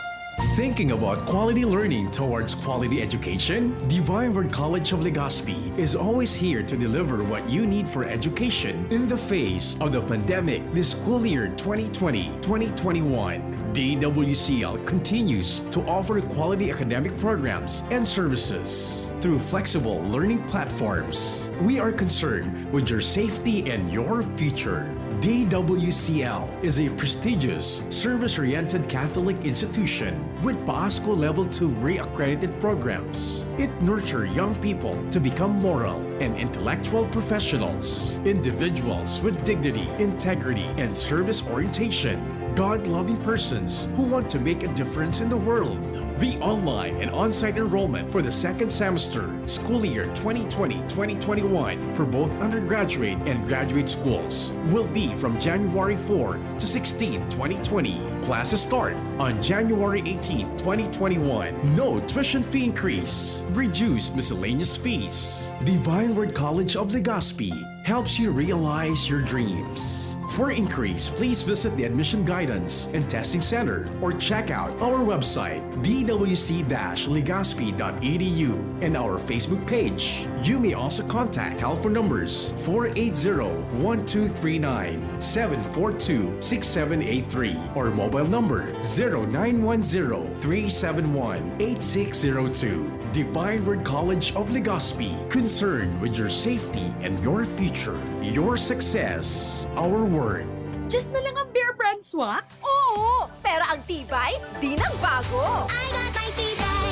Thinking about quality learning towards quality education? Divine Word College of Legazpi is always here to deliver what you need for education in the face of the pandemic this school year twenty twenty, twenty twenty-one. D W C L continues to offer quality academic programs and services through flexible learning platforms. We are concerned with your safety and your future. D W C L is a prestigious, service-oriented Catholic institution with PASCO Level two re-accredited programs. It nurtures young people to become moral and intellectual professionals, individuals with dignity, integrity, and service orientation, God-loving persons who want to make a difference in the world. The online and on-site enrollment for the second semester, school year twenty twenty, twenty twenty-one, for both undergraduate and graduate schools will be from January four to sixteen, twenty twenty. Classes start on January eighteen, twenty twenty-one. No tuition fee increase. Reduced miscellaneous fees. Divine Word College of Legazpi helps you realize your dreams. For inquiries, please visit the Admission Guidance and Testing Center or check out our website, d w c dash legazpi dot e d u, and our Facebook page. You may also contact telephone numbers four eight zero, one two three nine, seven four two, six seven eight three or mobile number zero nine one zero, three seven one, eight six zero two. Divine Word College of Legazpi, concerned with your safety and your future. Your success, our work. Just na lang ang Bear Brand Swak? Oo! Pero ang tibay, di nang bago! I got my tibay!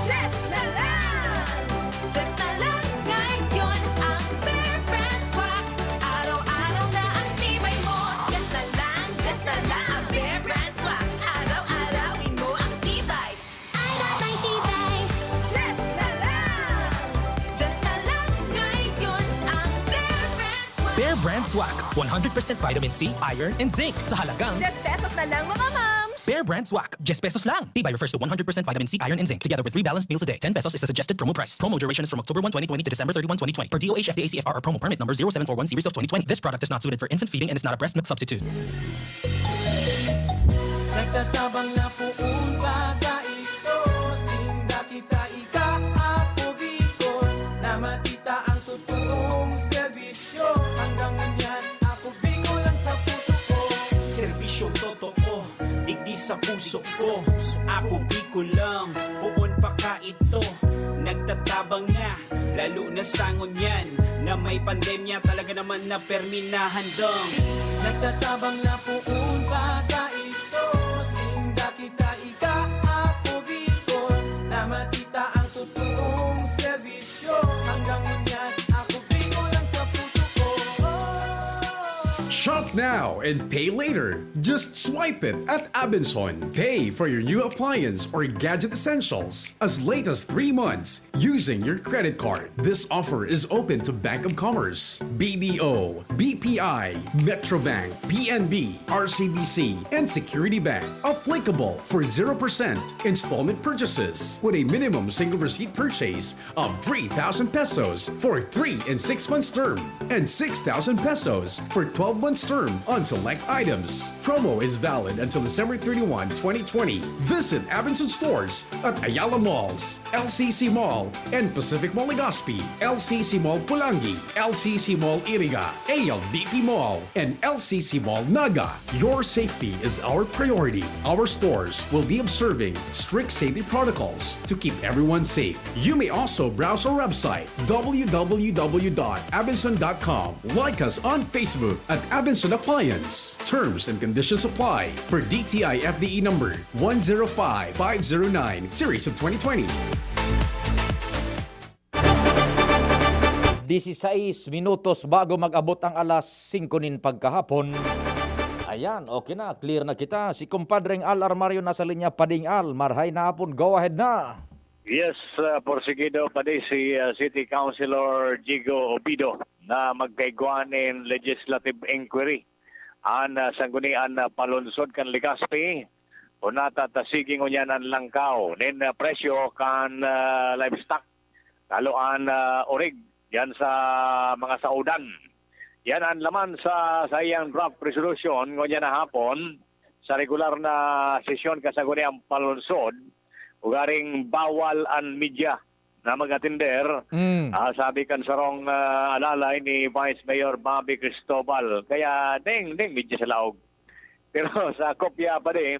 Just na lang! Just na lang! Ngayon ang Bear Brand Swak! Araw-araw na ang tibay mo! Just na lang! Just na lang ang Bear Brand Swak! Araw-arawin mo ang tibay! I got my tibay! Just na lang! Just na lang! Ngayon ang Bear Brand Swak! Bear Brand Swak, one hundred percent vitamin C, iron, and zinc sa halagang Just pesos na lang, mga mams! Bear Brand Swak, just pesos lang. Tibay refers to one hundred percent vitamin C, iron, and zinc, together with three balanced meals a day. Ten pesos is the suggested promo price. Promo duration is from October one, twenty twenty to December thirty-one, twenty twenty. Per D O H F D A C F R or promo permit number zero seven four one series of twenty twenty. This product is not suited for infant feeding and is not a breast milk substitute. Nagtatabang na poon pa ta ito. Sinda kita ika, Ako Bicol, na makita ang totoong serbisyo. Hanggang ngunyan, Ako Bicol lang sa puso ko. Serbisyong totoo, digdi sa puso ko. Ako Bicol lang, poon pa ka ito. Nagtatabang na, lalo na sa ngunyan na may pandemya, talaga naman na permi na handang. Nagtatabang na poon pa ta ito. Sinda kita ika, Ako Bicol, na makita ang totoong serbisyo. Hanggang ngunyan, Ako Bicol lang sa puso ko. Shop now and pay later. Just swipe it at Abenson. Pay for your new appliance or gadget essentials as late as three months using your credit card. This offer is open to Bank of Commerce, B D O, B P I, Metrobank, P N B, R C B C, and Security Bank. Applicable for zero percent installment purchases with a minimum single receipt purchase of three thousand pesos for three and six months term and six thousand pesos for twelve months term on select items. Promo is valid until December thirty-one, twenty twenty. Visit Abenson stores at Ayala Malls, L C C Mall, and Pacific Mall Legazpi, L C C Mall Pulangi, L C C Mall Iriga, A L D P Mall, and L C C Mall Naga. Your safety is our priority. Our stores will be observing strict safety protocols to keep everyone safe. You may also browse our website, w w w dot abenson dot com. Like us on Facebook at Abenson Appliance. Terms and conditions apply. Per D T I F D E number one zero five five zero nine, series of twenty twenty. Disisais minutos bago mag-abot ang alas singko nin pagkahapon. Ayan, okay na, clear na kita. Si Kumpadreng Al Armario nasa linya. Pading Al, marhay na hapon, go ahead na. Yes, uh, porsigido pa di si uh, City Councilor Jigo Obido na magkaigwa nin legislative inquiry an uh, sanggunian na palunsod kan Legazpi. Unata ta sige ngunyan an langkaw nin uh, presyo kan uh, livestock, lalo an uh, orig diyan sa mga saodan. Yan an laman sa saiyang draft resolution ngunyan na hapon sa regular na sesyon kan sangguniang palunsod, ugaring bawal an media na mag-atender, Mm. ah, sabi kan sarong ah, alalay ni Vice Mayor Bobby Cristobal. Kaya ding, ding media sa laog. Pero sa kopya pa di,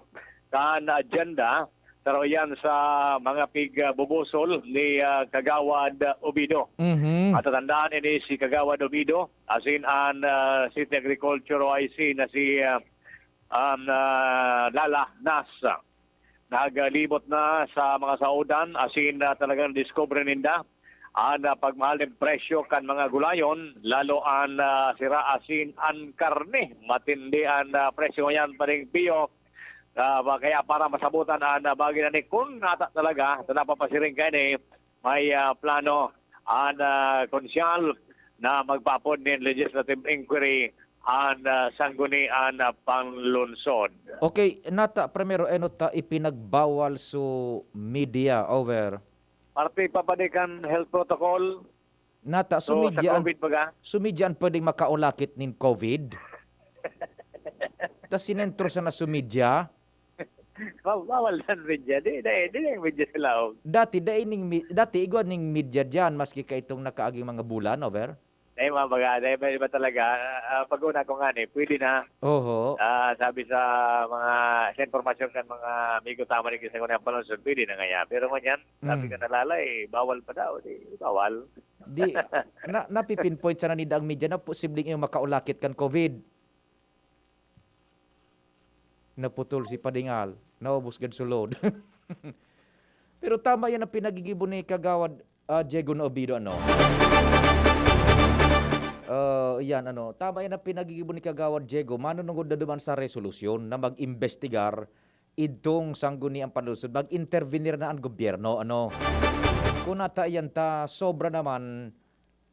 kan agenda, taro yan sa mga pig ah, bubusol ni ah, Kagawad Obido. Mhm. At tatandaan ini si Kagawad Obido, asin an ah, City Agriculture O I C na si ah, um, ah, Lala Nas. Naglibot na sa mga saodan, asin ah, talagang diskubre ninda an ah, pagmahal ng presyo kan mga gulayon, lalo an ah, sira asin an karne. Matindi an ah, presyo ngayon, Paring Pio. Ah, ba- kaya para masabutan an ah, bagay na ni, kung nata talaga na napapasiring kayo ni, may ah, plano an ah, konsyal na magpaapod nin legislative inquiry an ah, sanggunian na panlungsod. Okay, nata primero enot ta ipinagbawal so media over. Parte pa ba di kan health protocol? Nata So, so sa media an, COVID baga? So media an pwedeng makaulakit nin COVID. Tas sinentro sana sa media. Ba-, bawal na ang media. Di, di, di na yung media sa laog. Dati, dai ning mi-, dati, igwa ning media diyan, maski kaitong nakaaging mga bulan, over? Dai, mga baga, dai, iba, iba talaga. Ah, pag-una ko nga ni, pwede na. Oho. Ah, sabi sa mga, sa impormasyon kan mga amigo tama ni sa Gunay Palonsod, pwede na ngaya. Pero ngunyan, sabi Mm. ka nalalay, bawal pa daw. Di, bawal. Di, na, napipinpoint sana ni ang media na posibleng yung makaulakit kan covid. Naputol si Padingal, naubos gad sulod. Pero tama yan ang pinagigibo ni Kagawad, ah, Diego na Obido, ano? Ah, yan, ano, tama yan ang pinagigibo ni Kagawad Diego. Manunungod na duman sa resolusyon na mag-imbestigar idtong Sangguniang Panlungsod, mag-intervenir na ang gobyerno, ano? Kung nata yan ta, sobra naman,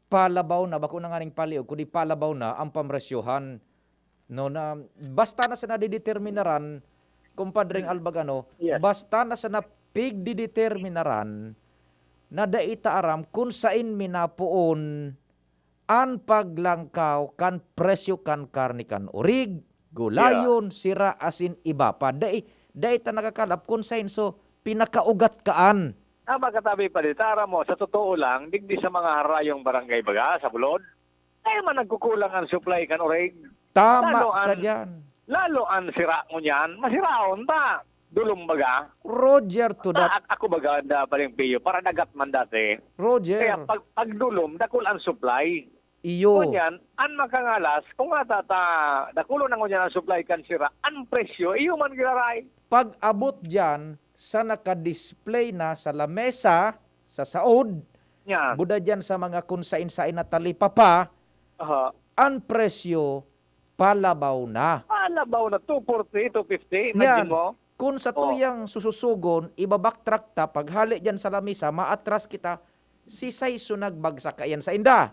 palabaw na, bako na nganing paliog, kundi palabaw na ang pamresyohan, no, na basta na sa nadideterminaran, Kumpadreng Albag, ano, Yes. basta na sa napigdideterminaran na dai ta aram kung sain mi napoon an paglangkaw kan presyo kan karne kan orig, gulayon, Yeah. sira, asin iba pa. Dai, dai ta nakakalap kung sain so pinakaugat kaan. Tama ka, tabi pa di. Tara mo, sa totoo lang, digdi sa mga harayong barangay baga, sa Bulod, ay man nagkukulang ang supply kan orig. Tama Lalo ka an, diyan. lalo an sira mo niyan, masiraon ta. Dulom baga. Roger to that. Ak-, ako baga, da, paling piyo, para dagat man dati. Roger. Kaya pag, pag dulom, dakul ang supply. Iyo. Ngunyan, an makangalas, kung ata ta, dakulon na ngunyan ang supply kan sira, ang presyo, iyo man giraray. Pag-abot diyan, sa naka-display na sa lamesa, sa saod, Yan. buda diyan sa mga kung sain-sain na talipapa, Aha. ang presyo, palabaw na. Palabaw na, two forty, two fifty, imagine Yan. mo. Kung sa Oh. tuyang sususugon, iba-backtrack ta, paghali diyan sa lamesa, maatras kita, si Saiso nagbagsak kaiyan sainda.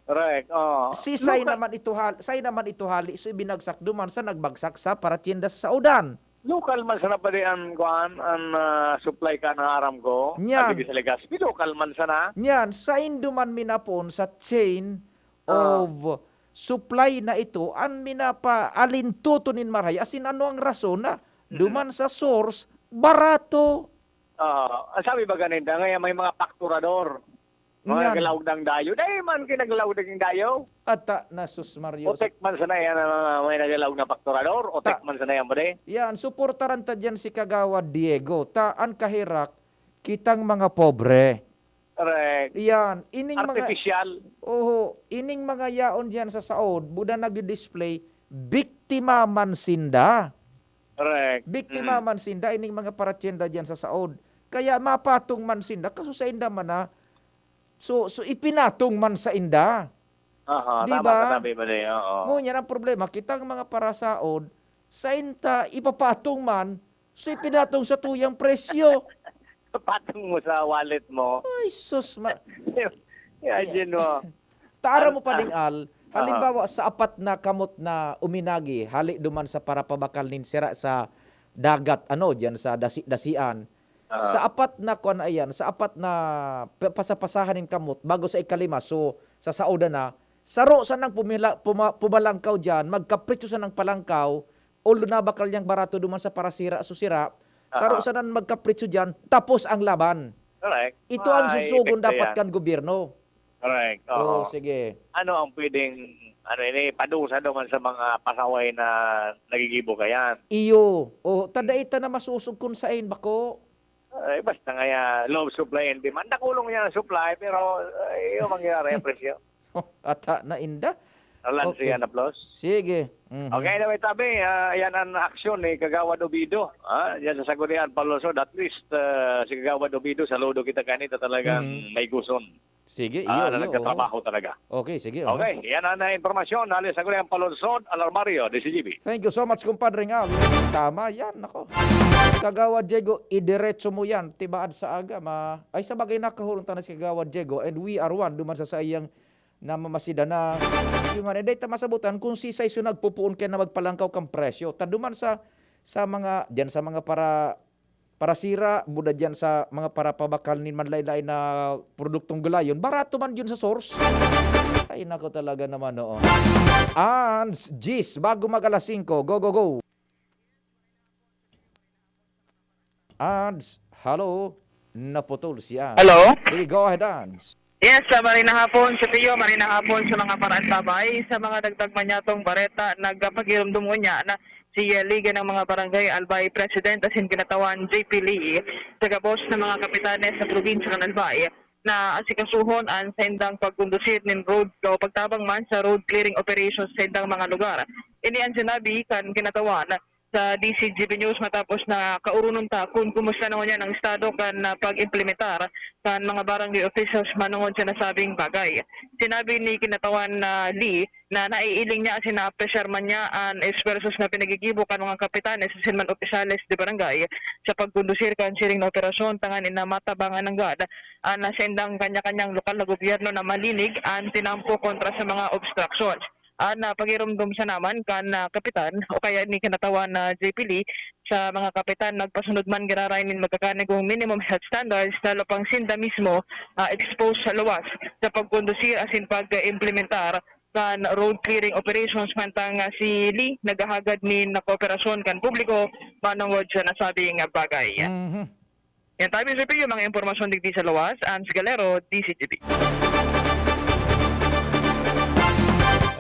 Correct, oo. Si Sai Local naman ito hal-, Sai naman ito hali, so ibinagsak duman sa nagbagsak sa paratyenda sa saodan. Local man sana pa di an, kuan, an, ah, supply kan aram ko. Nyan. Agi di sa Legazpi, local man sana. Nyan, saindo man minapoon sa chain Ah. of supply na ito, an minapaalintuto nin marahay, asin ano ang rason na Mm. duman sa source, barato. Ah, ang sabi ba ganinda, ngaya may mga pakturador. Mga Nyan. naglaog ng dayo. Dai man kinaglaog ng dayo. Ata na, sus Mario. Otek man sana yan, ah, may naglaog na pakturador. Otek Ta-, man sana yan, pare. Yan, suportaran ta dyan si Kagawad Diego. Ta, an kaherak, kitang mga pobre. Correct. Yan, ining mga Artificial. Oho, ining mga yaon diyan sa saod, buda nagdi-display, biktima man sinda. Correct. Biktima Mm. man sinda, ining mga paratyenda diyan sa saod. Kaya mapatong man sinda, kaso sainda man na, so, so ipinatong man sainda. Aha, Di tama ba? ka, sabi mo na yun, oo. Ngunyan ang problema, kitang mga parasaod, sainta ipapatong man, so ipinatong sa tuyang presyo. Patong mo sa wallet mo. Ay, sus, ma- Imagine mo. Tara Al-, mo pa ding, al-, Al, aha. halimbawa, sa apat na kamot na uminagi, hali duman sa parapabakal nin sira sa dagat, ano, diyan sa dasi-, dasian. Ah. Sa apat na kuwan na iyan, sa apat na pa-, pasapasahan nin kamot, bago sa ikalima, so, sa saoda na, saro sanang pumila-, puma-, pumalangkaw diyan, magkapritsyo sanang palangkaw, although nabakal niyang barato duman sa parasira, so sira, saro Aha. sanang magkapritsyo diyan, tapos ang laban. Correct. Ito ang May susugon epekto dapat yan. kan gobyerno. Correct, Oo, oo. sige. Ano ang pwedeng, ano ini, padusa naman sa mga pasaway na nagigibo kayan? Iyo. O, ta dai ta na masusog kun sain, bako. Ay, basta nga ya, law of supply and demand. Nakulong niya ang supply, pero, ay, yung mangyayari ang presyo. Ata na inda. Alanse Okay. yan, Aplos. Sige. Mhm. Okay, anyway, tabi, ah, yan ang aksyon ni Kagawad Obido, ah, yan sa Sangguniang Panlungsod. At least, ah, si Kagawad Obido, saludo kita kanita talagang Mhm. may guson. Sige, Ah, iyo, na iyo, oo. nagtatrabaho talaga. Okay, sige, oo. Okay, yan ang, ah, impormasyon. Hali sa Sangguniang Panlungsod, Alarmario, D C G B. Thank you so much, kumpadre Al. Tama yan, nako. Kagawad Diego, idiretso mo yan. Tibaad sa aga, ma-, ay, sa bagay, nakahulong ta na si Kagawad Diego, and we are one, duman sa saiyang namamasida na, yung ano, dahil ta masabutan kung si Saiso nagpupuon kaya na magpalangkaw kang presyo. Ta duman sa, sa mga, diyan sa mga para, parasira, buda diyan sa mga parapabakal nin manlain-lain na produktong gulayon, barato man yun sa source. Ay, nako talaga naman, oo. Ans, Jis, bago mag alas singko. Go, go, go. Ans, hello? Naputol si Ans. Hello? Sige, go ahead, Ans. Yes, ah, maray na hapon sa tiyo, maray na hapon sa mga paraantabay. Sa mga dagdag man niya tong bareta, nagpagirumdom ngunyan na si, ah, Liga ng mga Barangay Albay President asin kinatawan J P Lee sa gabos na mga kapitanes sa probinsya kan Albay na asikasuhon an saindang pagkondusir nin road o pagtabang man sa road clearing operations sa saindang mga lugar. Ini an sinabi kan kinatawan sa D C G B News matapos na kaurunon ta kun kumusta na ngunyan ang estado kan, ah, pag-implementar kan mga barangay officials manongod sa nasabing bagay. Sinabi ni kinatawan na Lee na naiiling niya asin naapresyar man niya an esfuerzos na pinaggigibo kan mga kapitanes asin man opisyales de barangay sa pagkondusir kan siring na operasyon tanganing na matabang an nanggad an saindang kanya-kanyang lokal na gobyerno na malinig an tinampo kontra sa mga obstruction. An, ah, pagiromdom sana man kan, ah, kapitan o kaya ni kinatawan na J P Lee sa mga kapitan nagpasunod man giraray nin magkakanigong minimum health standards, lalo pang sinda mismo, ah, exposed sa luwas sa pagkondusir asin pag-implementar kan road clearing operations, mantang, ah, si Lee naghahagad nin kooperasyon kan publiko manongod sa nasabing bagay. Mhm. Yan tayo, Mister P, yung mga impormasyon digdi sa luwas. Ans Galero, D C T V.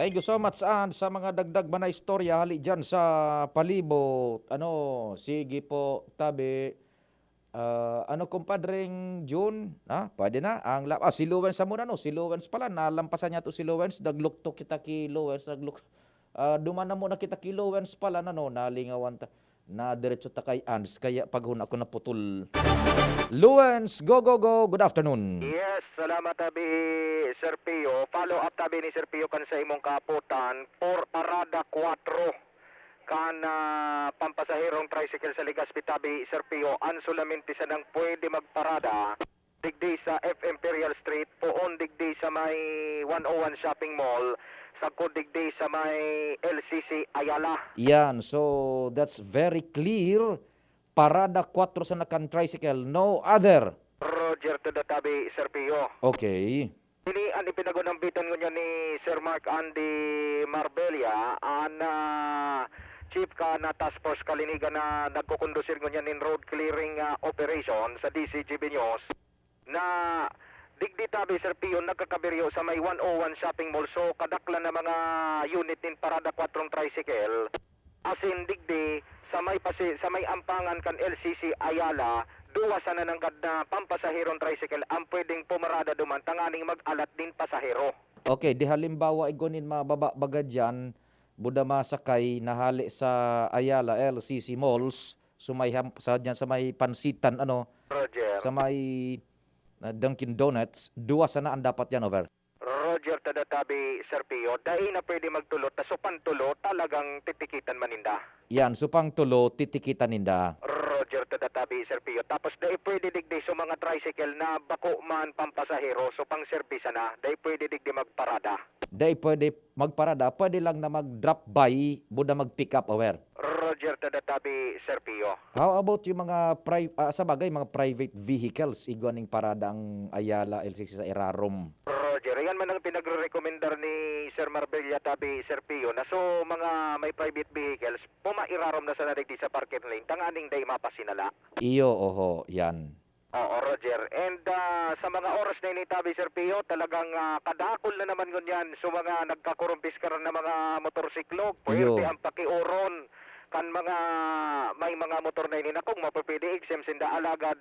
Thank you so much, Ans, sa mga dagdag man na istorya hali dyan sa palibot. Ano, sige po, tabi. Ah, ano, kumpadreng Jun? Ah, pwede na. Ang la-, ah, si Lowens sa muna, no? Si Lowens pala, nalampasan niya to si Lowens. Nagluktok kita ki Lowens, nagluk-, ah, duman na muna kita ki Lowens pala, na, no? Nalingawan ta. Nadiretso ta kay Ans, kaya paghuna ko naputol. Lowens, go, go, go. Good afternoon. Yes, salamat, tabi, Sir Pio. Follow up, tabi, ni Sir Pio kan sa imong kaapotan for Parada Cuatro. Kan, ah, pampasaherong tricycle sa Legazpi, tabi, Sir Pio, an solamente sanang pwede magparada digdi sa F Imperial Street, poon digdi sa may one oh one Shopping Mall, sagkod digdi sa may L C C Ayala. Yan. So, that's very clear. Parada kwatro sana kan tricycle, no other. Roger to the tabi, Sir Pio. Okay. Ini an ipinagunambitan ngunyan ni Sir Mark Andy Marbella, an, ah, chief kan, ah, Task Force Kalinigan na nagkukondusir ngunyan nin road clearing, ah, operation sa D C G B News, na digdi tabi, Sir Pio, nagkakabiryo sa may one oh one Shopping Mall. So, kadaklan na mga unit nin Parada Kwatrong Tricycle. Asin digdi, sa may pasi-, sa may ampangan kan L C C Ayala, duwa sana nanggad na pampasaherong tricycle ang pwedeng pumarada duman tanganing mag-alat nin pasahero. Okay, di halimbawa, igwa nin mababa baga diyan, buda masakay na hale sa Ayala, L C C Malls, so may ham-, sa, diyan sa may Pansitan, ano, Roger. Sa may, ah, Dunkin' Donuts, duwa sana ang dapat yan, over. Roger, tada tabi, Sir Pio, dai na pwede magtulo, ta so pangtulo, talagang titikitan man ninda. Yan, so pangtulo, titikitan ninda. Roger, tada tabi, Sir Pio. Tapos dai pwede digdi so mga tricycle na bako man pampasahero, so pang-service na, dai pwede digdi magparada. Dai pwede magparada, pwede lang na mag-drop by, buda mag-pick up, aware. Roger, tada tabi, Sir Pio. How about yung mga pri-, ah, sa bagay, mga private vehicles, igwa ning parada ang Ayala, L C C sa irarom? Roger, yan man ang pinagre-recommendar ni Sir Marbella tabi, Sir Pio, na so mga may private vehicles, pumairarom na sana digdi sa parking lane, tanganing dai mapasinala. Iyo, oho, yan. Oo, Roger. And, ah, sa mga oras na ini tabi, Sir Pio, talagang, ah, kadakol na naman ngunyan so mga nagkakurumpiskar na mga motorsiklo. Iyo. Puwerte ang pakiuron kan mga, may mga motor na ini na kung mapipili, exempt sinda. Alagad,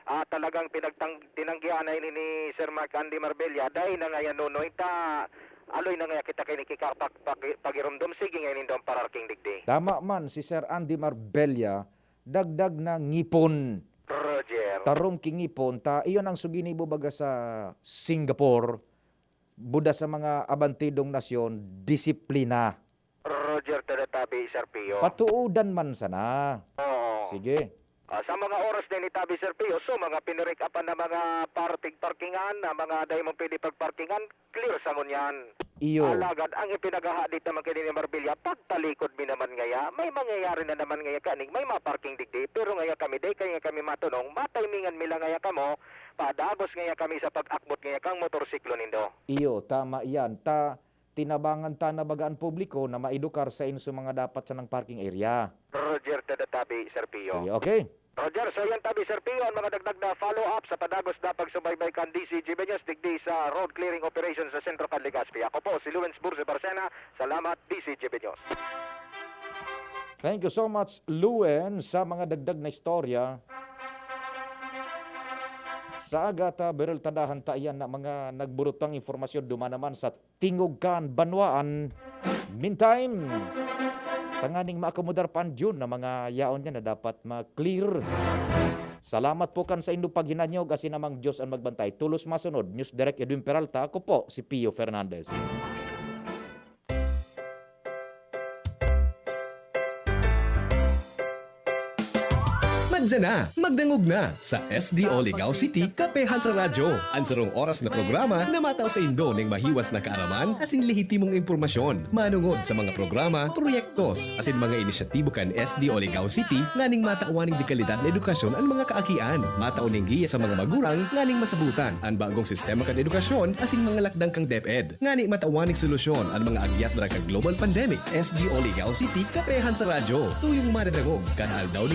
ah, talagang pinagtang-, tinanggihan na ini ni Sir Mark Andy Marbella. Dai na ngaya, Nonoy, ta aloy na ngaya kita kini kikapak-, paki-, pagirumdom. Sige nga ini daw ang pararking digdi. Tama man si Sir Andy Marbella, dagdag na ngipon. Roger. Tarong ki ngipon, ta iyon ang suginibo baga sa Singapore, buda sa mga abantidong nasyon, disiplina. Roger, tada tabi, Sir Pio. Patuudan man sana. Oo. Sige. Ah, sa mga oras na ini tabi, Sir Pio, so mga pinirikapan na mga parking, parkingan, na mga dai mo pwede pagparkingan, clear sa ngunyan. Iyo. Alagad ang ipinaghahadit naman kini ni Marbella, pagtalikod mi naman ngaya, may mangyayari na naman ngaya kaning may maparking digdi, pero ngaya kami, dai kaya kami matunong, matimingan mi lang ngaya kamo, padagos ngaya kami sa pag-akbot ngaya kang motorsiklo nindo. Iyo, tama iyan. Ta, tinabangan ta na baga an publiko na maedukar sa inyo mga dapat sanang parking area. Roger, tada tabi, Sir Pio. Sige, okay. Roger, so yan tabi, Sir Pio, ang mga dagdag na follow-up sa padagos na pagsubaybay kan D C G B News digdi sa road clearing operation sa sentro kan Legazpi. Ako po si Lawrence Burze Barcena. Salamat, D C G B News. Thank you so much, Luen, sa mga dagdag na istorya. Sa aga ta, berel tadahan ta iyan na mga nagburutang impormasyon duman naman sa tingog kan banwaan. Meantime, tanganing maakomodar pa an June na mga yaon niya na dapat ma-clear. Salamat po kan saindo paghinanyog, asin namang Diyos an magbantay. Tolos masunod, News Direct Edwin Peralta, ako po si Pio Fernandez. Madya na, magdangog na sa S D O Legao City, Kapehan sa Radyo. An sarong oras na programa na matao sa indo ning mahiwas na kaaraman asin lehitimong impormasyon manungod sa mga programa, proyektos, asin mga inisyatibo kan S D O Legao City nganing matawan ning dekalidad na edukasyon an mga kaakian. Matao ning giya sa mga magurang nganing masabutan an bagong sistema kan edukasyon asin mga lakdang kan DepEd. Ngani matawan ning solusyon an mga agyat na kan global pandemic. S D O Legao City, Kapehan sa Radyo. Tuyong madadangog kan aldaw